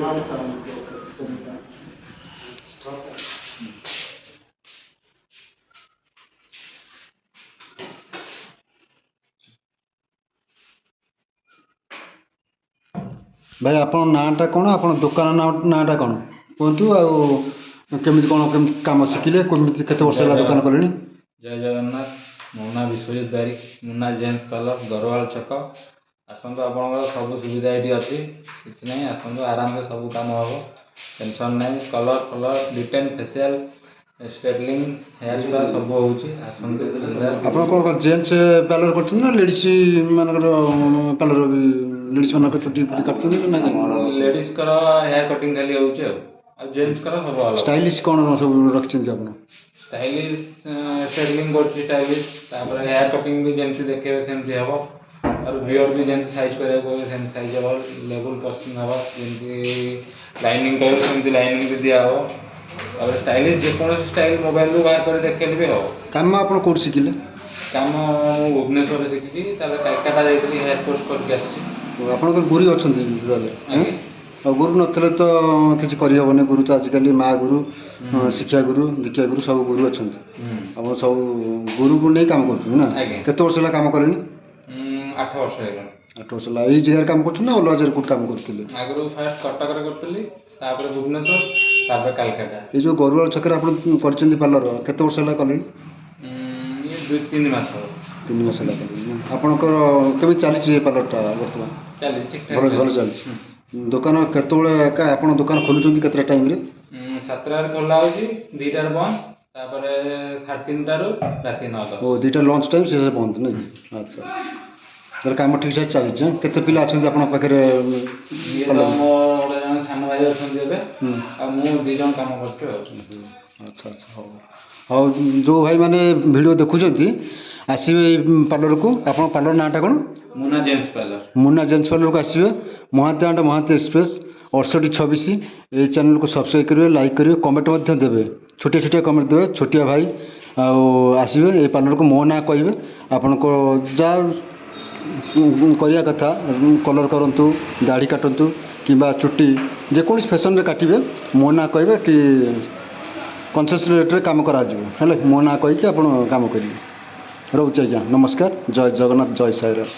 ଭାଇ, ଆପଣଙ୍କ ନାଁଟା କ'ଣ? ଆପଣ ଦୋକାନ ନାଁଟା କ'ଣ କୁହନ୍ତୁ। ଆଉ କେମିତି କ'ଣ, କେମିତି କାମ ଶିଖିଲେ, କେମିତି, କେତେ ବର୍ଷ ହେଲା ଦୋକାନ କଲେଣି? ଜୟ ଜଗନ୍ନାଥ। ମୋ ନାଁ ବିଶ୍ୱଜିତ ବାରିକ, ମୁନା ଜେଣ୍ଟସ୍ ପାର୍ଲର, ଗରୱାଳ ଛକ। ଆସନ୍ତୁ, ଆପଣଙ୍କର ସବୁ ସୁବିଧା ଏଇଠି ଅଛି, କିଛି ନାହିଁ। ଆସନ୍ତୁ, ଆରାମସେ ସବୁ କାମ ହେବ, ଟେନସନ୍ ନାହିଁ। କଲର୍ ଫଲର୍, detan, facial, straightening, hair spa ସବୁ ହେଉଛି। ଆସନ୍ତୁ। ଆପଣ କ'ଣ କ'ଣ ଜେଣ୍ଟସ୍ ପାର୍ଲର କରୁଛନ୍ତି ନା ଲେଡ଼ିସ୍ ମାନଙ୍କର ପାର୍ଲର ବି? ଲେଡ଼ିସ୍ ମାନଙ୍କର ଚୁଟି ଫୁଟି କାଟୁଛନ୍ତି ନା ନାଇଁ? ଲେଡ଼ିସ୍ଙ୍କର ହେୟାର କଟିଂ ଖାଲି ହେଉଛି, ଆଉ ଜେଣ୍ଟସ୍ଙ୍କର ସବୁ ଅଲଗା। ଷ୍ଟାଇଲିଶ୍ କ'ଣ ସବୁ ରଖିଛନ୍ତି ଆପଣ? ଷ୍ଟାଇଲିଶ୍ ଷ୍ଟ୍ରେଟନିଂ କରୁଛି ଷ୍ଟାଇଲିଶ୍, ତାପରେ ହେୟାର କଟିଂ ବି ଯେମିତି ଦେଖେଇବେ ସେମିତି ହେବ। ଆଉ ବିୟର୍ଡ଼ ବି ଯେମିତି ସାଇଜ୍ କରିବାକୁ କହିବେ ସେମିତି ସାଇଜ୍ ହେବ, ଲେବୁଲ୍ ପର୍ସନ୍ ହେବ। ଯେମିତି ଲାଇନିଂ କହିବେ ସେମିତି ଲାଇନିଂ ବି ଦିଆହେବ। ତାପରେ ଷ୍ଟାଇଲିଶ୍ ଯେକୌଣସି ଷ୍ଟାଇଲ୍ ମୋବାଇଲରୁ ବାହାର କରି ଦେଖେଇଲେ ବି ହେବ। କାମ ଆପଣ କେଉଁଠି ଶିଖିଲେ? କାମ ମୁଁ ଭୁବନେଶ୍ୱରରେ ଶିଖିଛି, ତାପରେ କାଲକାଟା ଯାଇଥିଲି, ହେୟାର କୋର୍ସ କରିକି ଆସିଛି। ଆପଣଙ୍କର ଗୁରୁ ଅଛନ୍ତି ତାହେଲେ? ଆଜ୍ଞା। ଆଉ ଗୁରୁ ନଥିଲେ ତ କିଛି କରିହେବନି। ଗୁରୁ ତ ଆଜିକାଲି ମା ଗୁରୁ, ଶିକ୍ଷା ଗୁରୁ, ଦୀକ୍ଷା ଗୁରୁ, ସବୁ ଗୁରୁ ଅଛନ୍ତି। ଆପଣ ସବୁ ଗୁରୁକୁ ନେଇ କାମ କରୁଛନ୍ତି ନା? ଆଜ୍ଞା। କେତେ ବର୍ଷ ହେଲା କାମ କଲେଣି? 8 ବର୍ଷ ହେଇଗଲାଣି। 8 ବର୍ଷ ହେଲା। ଏଇ ଜାଗାରେ କାମ କରୁଛନ୍ତି ନା ଅଲଗା ଜାଗାରେ କେଉଁଠି କାମ କରୁଥିଲେ? ଆଗରୁ ଫାଷ୍ଟ କଟକରେ କରୁଥିଲି, ତାପରେ ଭୁବନେଶ୍ୱର, ତାପରେ କାଲକାଟା। ଏଇ ଯେଉଁ ଗରୁଆଳ ଛକରେ ଆପଣ କରିଛନ୍ତି ପାର୍ଲର, କେତେ ବର୍ଷ ହେଲା କଲେଣି? ଇଏ 2-3 ମାସ ହେବ। 3 ମାସ ହେଲା କଲେଣି ନା? ଆପଣଙ୍କର କେମିତି ଚାଲିଛି ଏ ପାର୍ଲରଟା ବର୍ତ୍ତମାନ? ଚାଲିଛି ଠିକ୍ ଭଲ ଠାକ୍। ଭଲ ଚାଲିଛି। ଦୋକାନ କେତେବେଳେ ଏକା ଆପଣ ଦୋକାନ ଖୋଲୁଛନ୍ତି, କେତେଟା ଟାଇମ୍ରେ? 7ଟାରେ ଖୋଲା ହେଉଛି, 2ଟାରେ ବନ୍ଦ, ତାପରେ 3:30ରୁ ରାତି 9 10। ଓ, 2ଟା ଲଞ୍ଚ ଟାଇମ୍, ସେ ବନ୍ଦ ନାଇଁ କି? ଆଚ୍ଛା, ତାହେଲେ କାମ ଠିକ୍ ଠାକ୍ ଚାଲିଛି, ଆଁ? କେତେ ପିଲା ଅଛନ୍ତି ଆପଣଙ୍କ ପାଖରେ? ଇଏ ତ ମୋର ଗୋଟେ ଜଣେ ସାନ ଭାଇ ଅଛନ୍ତି ଏବେ, ଆଉ ମୁଁ 2 ଜଣ କାମ କରୁଛୁ ଆଉ। ଆଚ୍ଛା, ହଉ ହଉ। ଯେଉଁ ଭାଇମାନେ ଭିଡ଼ିଓ ଦେଖୁଛନ୍ତି, ଆସିବେ ଏଇ ପାର୍ଲରକୁ। ଆପଣଙ୍କ ପାର୍ଲର ନାଁଟା କ'ଣ? Muna gents parlour. Muna gents ପାର୍ଲରକୁ ଆସିବେ, ମହାନ୍ତି ଆଣ୍ଡ ମହାନ୍ତି ଏକ୍ସପ୍ରେସ୍, 6826। ଏଇ ଚ୍ୟାନେଲକୁ ସବସ୍କ୍ରାଇବ୍ କରିବେ, ଲାଇକ୍ କରିବେ, କମେଣ୍ଟ ମଧ୍ୟ ଦେବେ, ଛୋଟିଆ ଛୋଟିଆ କମେଣ୍ଟ ଦେବେ ଛୋଟିଆ ଭାଇ। ଆଉ ଆସିବେ ଏଇ ପାର୍ଲରକୁ, ମୋ ନାଁ କହିବେ। ଆପଣଙ୍କ ଯାହା କରିବା କଥା, କଲର୍ କରନ୍ତୁ, ଦାଢ଼ି କାଟନ୍ତୁ କିମ୍ବା ଚୁଟି ଯେକୌଣସି ଫ୍ୟାସନ୍ରେ କାଟିବେ, ମୋ ନାଁ କହିବେ, ଏଠି କନସେସନ୍ ରେଟ୍ରେ କାମ କରାଯିବ। ହେଲା, ମୋ ନାଁ କହିକି ଆପଣ କାମ କରିବେ। ରହୁଛି ଆଜ୍ଞା, ନମସ୍କାର। ଜୟ ଜଗନ୍ନାଥ, ଜୟ ସାଇରାମ।